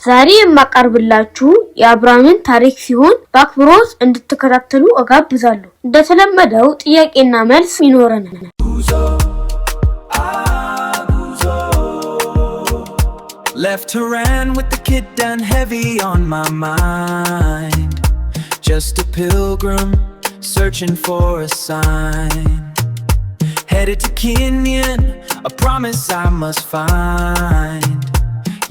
ዛሬ የማቀርብላችሁ የአብርሃምን ታሪክ ሲሆን በአክብሮት እንድትከታተሉ እጋብዛለሁ። እንደተለመደው ጥያቄና መልስ ይኖረናል። Left Haran with the kid done heavy on my mind. Just a pilgrim searching for a sign. Headed to Canaan, a promise I must find.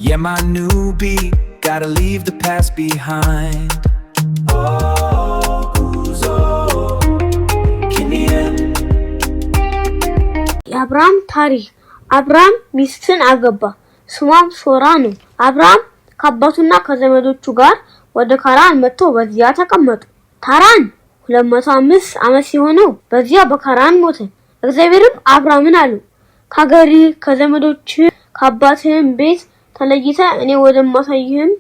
Yeah, my newbie, gotta leave the past behind. Oh, ጉዞ, Canaan. የአብርሃም ታሪክ። አብርሃም ሚስትን አገባ፣ ስሟም ሶራ ነው። አብርሃም ከአባቱና ከዘመዶቹ ጋር ወደ ካራን መጥተው በዚያ ተቀመጡ። ታራን 205 ዓመት ሲሆነው በዚያ በካራን ሞተ። እግዚአብሔርም አብርሃምን አለው፣ ከአገርህ፣ ከዘመዶችህ፣ ከአባትህም ቤት ተለይተህ እኔ ወደማሳይህም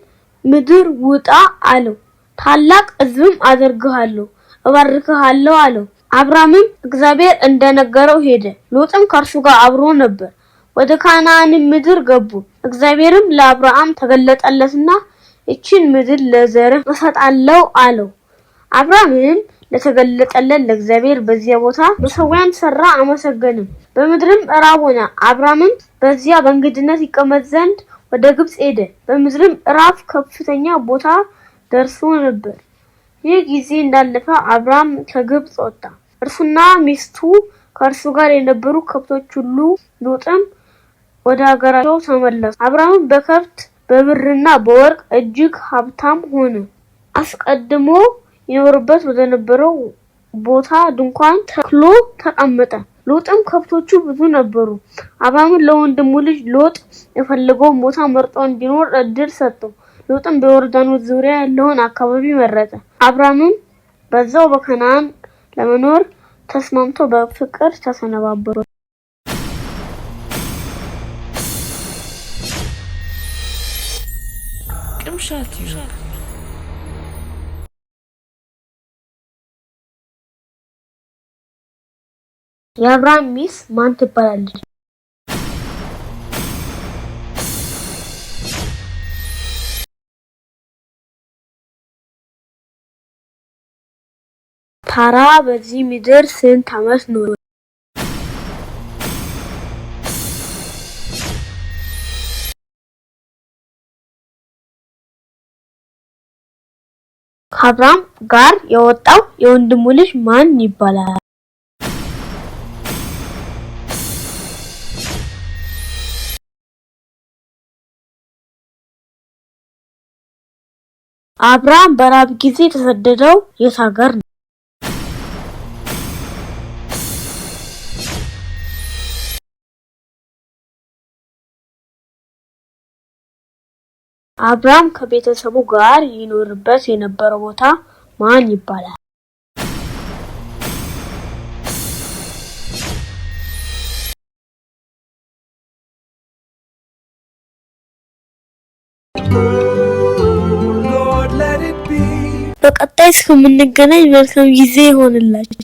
ምድር ውጣ አለው። ታላቅ ሕዝብም አደርግሃለሁ፣ እባርክሃለሁ አለው። አብርሃምም እግዚአብሔር እንደነገረው ሄደ። ሎጥም ከእርሱ ጋር አብሮ ነበር። ወደ ከነዓንም ምድር ገቡ። እግዚአብሔርም ለአብርሃም ተገለጠለትና ይህችን ምድር ለዘርህ እሰጣለሁ አለው። አብርሃምም ለተገለጠለት ለእግዚአብሔር በዚያ ቦታ መሠዊያን ሠራ፣ አመሰገነም። በምድርም ራብ ሆነ። አብርሃምም በዚያ በእንግድነት ይቀመጥ ዘንድ ወደ ግብፅ ሄደ። በምድርም ራብ ከፍተኛ ቦታ ደርሶ ነበር። ይህ ጊዜ እንዳለፈ አብርሃም ከግብፅ ወጣ። እርሱና ሚስቱ፣ ከእርሱ ጋር የነበሩ ከብቶች ሁሉ፣ ሎጥም ወደ አገራቸው ተመለሱ። አብርሃምም በከብት፣ በብርና በወርቅ እጅግ ሀብታም ሆነ። አስቀድሞ ይኖርበት ወደነበረው ቦታ ድንኳን ተክሎ ተቀመጠ። ሎጥም ከብቶቹ ብዙ ነበሩ። አብርሃምም ለወንድሙ ልጅ ሎጥ የፈለገውን ቦታ መርጦ እንዲኖር እድል ሰጠው። ሎጥም በዮርዳኖስ ዙሪያ ያለውን አካባቢ መረጠ። አብርሃምም በዚያው በከነዓን ለመኖር ተስማምተው በፍቅር ተሰነባበቱ። ቅምሻ ቲዩብ። የአብርሃም ሚስት ማን ትባላለች? ታራ በዚህ ምድር ስንት ዓመት ኖረ? ከአብርሃም ጋር የወጣው የወንድሙ ልጅ ማን ይባላል? አብርሃም በራብ ጊዜ የተሰደደው የት ሀገር ነው? አብርሃም ከቤተሰቡ ጋር ይኖርበት የነበረው ቦታ ማን ይባላል? Lord, let it be. በቀጣይ እስከምንገናኝ መልካም ጊዜ ይሆንላችሁ።